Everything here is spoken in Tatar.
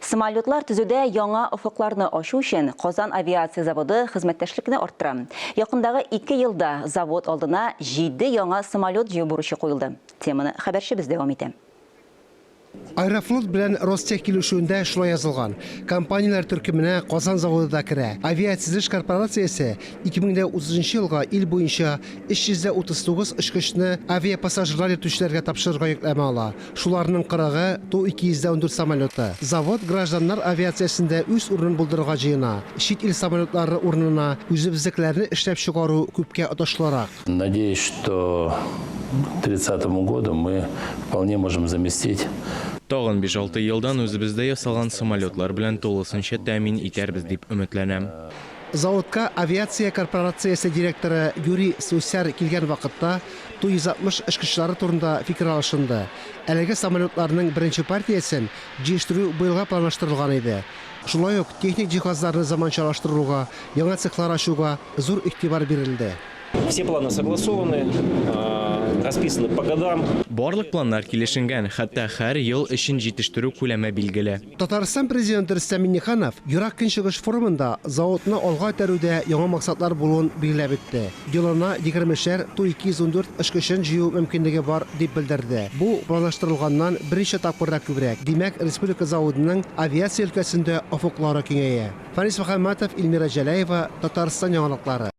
Самолетлар төзүдә яңа офыкларны ачу өчен Казан авиация заводы хезмәттәшлекне арттыра. Якындагы ике елда завод алдына җиде яңа самолет җыю бурычы куелды. Теманы хәбәрчебез дәвам итә. Аэрофлот белән Ростех килешүендә шулай язылган. Компанияләр төркеменә Казан заводы да керә. Авиатөзелеш корпорациясе 2030 елга ил буенча 339 очкычны авиапассажирлар йөртүчеләргә тапшырырга йөкләмә ала. Шуларның кырыгы, Ту-214 самолеты. Завод гражданнар авиациясендә үз урынын булдырырга җыена. Чит ил самолетлары урынына үзебезнекеләрне эшләп чыгару күпкә отышлырак. Надеюсь, что к тридцатому году мы вполне можем заместить. Тагын биш-алты елдан үзебездә ясалган самолетлар белән тулысынча тәэмин итәрбез дип өметләнәм. Заводка авиация корпорациясе директоры Юрий Слюсарь килгән вакытта Ту-160 очкычлары турында фикер алышынды. Әлеге самолетларның беренче партиясен җыештыру быелга планлаштырылган иде. Шулай ук техник җиһазларны заманчалаштыруга, яңа цехлар ачуга зур игътибар бирелде. Все планы согласованы, расписаны по годам. Барлык планнар килешенгән, хәтта һәр ел өчен җитештерү күләме билгеле. Татарстан Президенты Рөстәм Миңнеханов Ерак Көнчыгыш форумында заводны алга этәрүдә яңа максатлар булуын билгеләп үтте. Елына егермешәр Ту-214 очкычын җыю мөмкинлеге бар, дип белдерде. Бу, планлаштырылганнан берничә тапкыр да күбрәк. Димәк, республика заводының авиация өлкәсендә офыклары киңәя. Фәнис Мөхәммәтов, Илмира Җәләева, Татарстан яңалыклары.